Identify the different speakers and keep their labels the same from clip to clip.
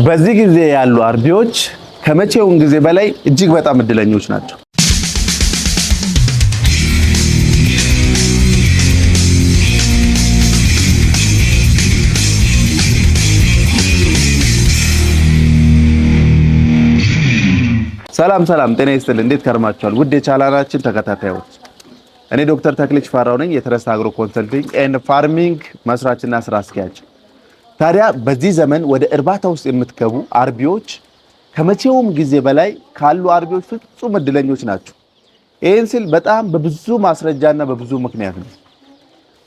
Speaker 1: በዚህ ጊዜ ያሉ አርቢዎች ከመቼውም ጊዜ በላይ እጅግ በጣም እድለኞች ናቸው። ሰላም ሰላም፣ ጤና ይስጥልኝ። እንዴት ከርማችኋል? ውድ የቻናላችን ተከታታዮች፣ እኔ ዶክተር ተክሌ ሽፈራው ነኝ፣ የ Trust Agro Consulting and Farming መስራችና ስራ አስኪያጅ። ታዲያ በዚህ ዘመን ወደ እርባታ ውስጥ የምትገቡ አርቢዎች ከመቼውም ጊዜ በላይ ካሉ አርቢዎች ፍጹም እድለኞች ናቸው። ይህን ስል በጣም በብዙ ማስረጃና በብዙ ምክንያት ነው።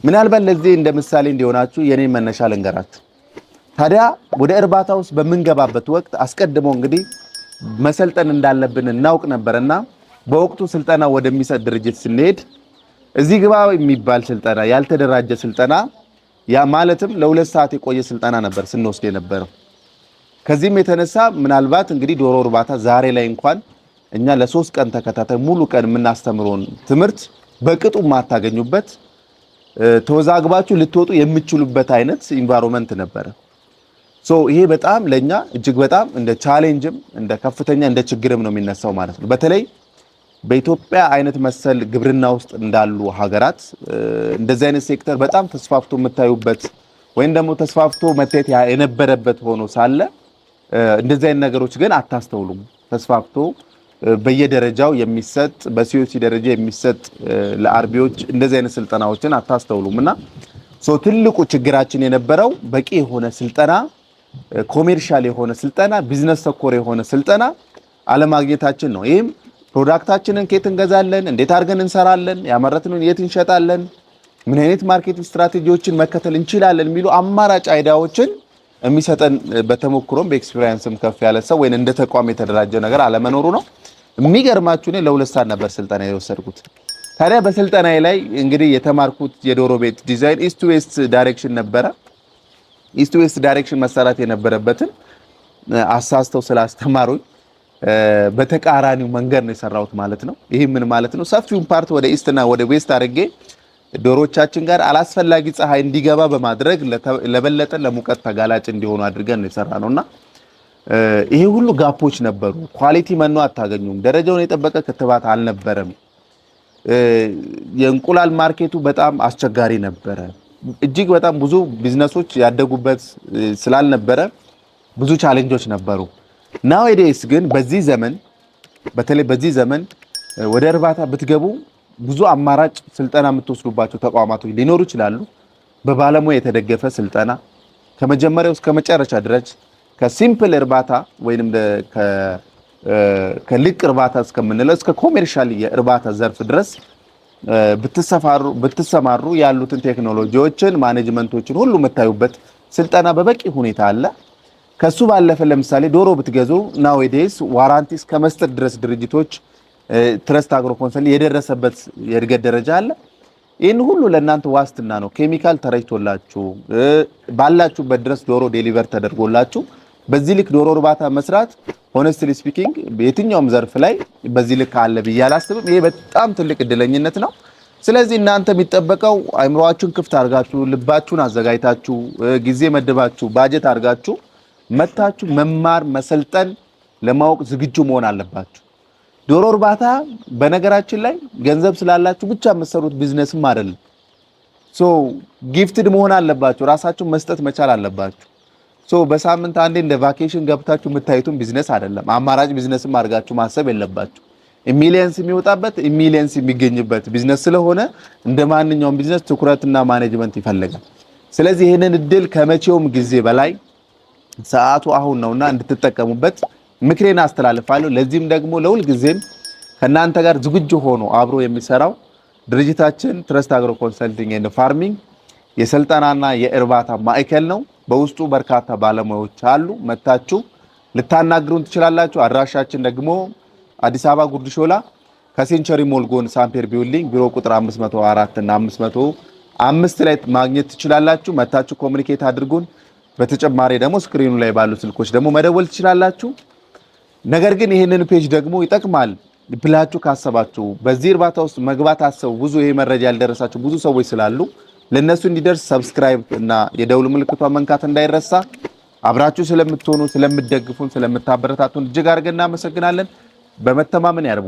Speaker 1: ምናልባት ለዚህ እንደ ምሳሌ እንዲሆናችሁ የኔን መነሻ ልንገራችሁ። ታዲያ ወደ እርባታ ውስጥ በምንገባበት ወቅት አስቀድሞ እንግዲህ መሰልጠን እንዳለብን እናውቅ ነበርና በወቅቱ ስልጠና ወደሚሰጥ ድርጅት ስንሄድ እዚህ ግባ የሚባል ስልጠና፣ ያልተደራጀ ስልጠና፣ ያ ማለትም ለ2 ሰዓት የቆየ ስልጠና ነበር ስንወስድ የነበረው። ከዚህም የተነሳ ምናልባት እንግዲህ ዶሮ እርባታ ዛሬ ላይ እንኳን እኛ ለ3 ቀን ተከታታይ ሙሉ ቀን የምናስተምረውን ትምህርት በቅጡ የማታገኙበት፣ ተወዛግባችሁ ልትወጡ የምትችሉበት አይነት environment ነበረ። So ይሄ በጣም ለኛ እጅግ በጣም እንደ challenge ም እንደ ከፍተኛ እንደ ችግርም ነው የሚነሳው ማለት ነው። በተለይ በኢትዮጵያ አይነት መሰል ግብርና ውስጥ እንዳሉ ሀገራት እንደዚህ አይነት ሴክተር በጣም ተስፋፍቶ የምታዩበት ወይም ደግሞ ተስፋፍቶ መታየት የነበረበት ሆኖ ሳለ እንደዚህ አይነት ነገሮች ግን አታስተውሉም። ተስፋፍቶ በየደረጃው የሚሰጥ፣ በ COC ደረጃ የሚሰጥ ለአርቢዎች እንደዚህ አይነት ስልጠናዎችን አታስተውሉም። እና so ትልቁ ችግራችን የነበረው በቂ የሆነ ስልጠና፣ commercial የሆነ ስልጠና፣ ቢዝነስ ተኮር የሆነ ስልጠና አለማግኘታችን ነው። ይህም product ኣችንን ከየት እንገዛለን፣ እንዴት አድርገን እንሰራለን፣ ያመረትነውን የት እንሸጣለን፣ ምን አይነት market ስትራቴጂዎችን መከተል እንችላለን የሚሉ አማራጭ idea ዎችን የሚሰጠን በተሞክሮም በ experience ም ከፍ ያለ ሰው ወይም እንደ ተቋም የተደራጀ ነገር አለመኖሩ ነው። የሚገርማችሁ እኔ ለ2 ሰዓት ነበር ስልጠና የወሰድኩት። ታዲያ በስልጠናዬ ላይ እንግዲህ የተማርኩት የዶሮ ቤት design east west direction ነበረ። East west direction መሰራት የነበረበትን አሳስተው ስላስተማሩኝ በተቃራኒው መንገድ ነው የሰራሁት ማለት ነው። ይህ ምን ማለት ነው? ሰፊውን part ወደ east እና ወደ west አድርጌ ዶሮቻችን ጋር አላስፈላጊ ፀሐይ እንዲገባ በማድረግ ለበለጠ ለሙቀት ተጋላጭ እንዲሆኑ አድርገን ነው የሰራነው። እና ይሄ ሁሉ gap ኦች ነበሩ። Quality መኖ አታገኙም። ደረጃውን የጠበቀ ክትባት አልነበረም። የእንቁላል market ኡ በጣም አስቸጋሪ ነበረ። እጅግ በጣም ብዙ ቢዝነሶች ያደጉበት ስላልነበረ ብዙ challenge ኦች ነበሩ። Nowadays ግን በዚህ ዘመን፣ በተለይ በዚህ ዘመን ወደ እርባታ ብትገቡ ብዙ አማራጭ ስልጠና የምትወስዱባቸው ተቋማቶች ሊኖሩ ይችላሉ። በባለሙያ የተደገፈ ስልጠና ከመጀመሪያው እስከ መጨረሻ ድረስ ከ simple እርባታ ወይንም ከልቅ እርባታ እስከምንለው እስከ commercial የእርባታ ዘርፍ ድረስ ብትሰማሩ ያሉትን ቴክኖሎጂዎችን፣ management ኦችን ሁሉ የምታዩበት ስልጠና በበቂ ሁኔታ አለ። ከሱ ባለፈ ለምሳሌ ዶሮ ብትገዙ nowadays warranty እስከ መስጠት ድረስ ድርጅቶች፣ Trust Agro Consult የደረሰበት የእድገት ደረጃ አለ። ይህን ሁሉ ለእናንተ ዋስትና ነው። ኬሚካል ተረጭቶላችሁ ባላችሁበት ድረስ ዶሮ deliver ተደርጎላችሁ በዚህ ልክ ዶሮ እርባታ መስራት honestly speaking የትኛውም ዘርፍ ላይ በዚህ ልክ አለ ብዬ አላስብም። ይሄ በጣም ትልቅ እድለኝነት ነው። ስለዚህ እናንተ የሚጠበቀው አይምሮአችሁን ክፍት አድርጋችሁ፣ ልባችሁን አዘጋጅታችሁ፣ ጊዜ መድባችሁ፣ ባጀት አድርጋችሁ መጥታችሁ መማር፣ መሰልጠን፣ ለማወቅ ዝግጁ መሆን አለባችሁ። ዶሮ እርባታ በነገራችን ላይ ገንዘብ ስላላችሁ ብቻ የምትሰሩት ቢዝነስም አይደለም። So gifted መሆን አለባችሁ። ራሳችሁን መስጠት መቻል አለባችሁ። So በሳምንት አንዴ እንደ vacation ገብታችሁ የምታዩትን ቢዝነስ አይደለም። አማራጭ ቢዝነስም አድርጋችሁ ማሰብ የለባችሁ። Millions የሚወጣበት፣ millions የሚገኝበት ቢዝነስ ስለሆነ እንደ ማንኛውም ቢዝነስ ትኩረትና management ይፈልጋል። ስለዚህ ይህንን እድል ከመቼውም ጊዜ በላይ ሰዓቱ አሁን ነውና እንድትጠቀሙበት ምክሬን አስተላልፋለሁ። ለዚህም ደግሞ ለሁል ጊዜም ከእናንተ ጋር ዝግጁ ሆኖ አብሮ የሚሰራው ድርጅታችን Trust Agro Consulting and Farming የስልጠናና የእርባታ ማዕከል ነው። በውስጡ በርካታ ባለሙያዎች አሉ። መጥታችሁ ልታናግሩን ትችላላችሁ። አድራሻችን ደግሞ አዲስ አበባ ጉርድ ሾላ ከ Century Mall ጎን ሳምፔር building ቢሮ ቁጥር 504 እና 505 ላይ ማግኘት ትችላላችሁ። መጥታችሁ communicate አድርጉን። በተጨማሪ ደግሞ screen ኑ ላይ ባሉ ስልኮች ደግሞ መደወል ትችላላችሁ። ነገር ግን ይህንን page ደግሞ ይጠቅማል ብላችሁ ካሰባችሁ፣ በዚህ እርባታ ውስጥ መግባት አስበው ብዙ ይሄ መረጃ ያልደረሳችሁ ብዙ ሰዎች ስላሉ ለእነሱ እንዲደርስ subscribe እና የደውል ምልክቷን መንካት እንዳይረሳ። አብራችሁ ስለምትሆኑ፣ ስለምትደግፉን፣ ስለምታበረታቱን እጅግ አድርገን እናመሰግናለን። በመተማመን ያርቡ።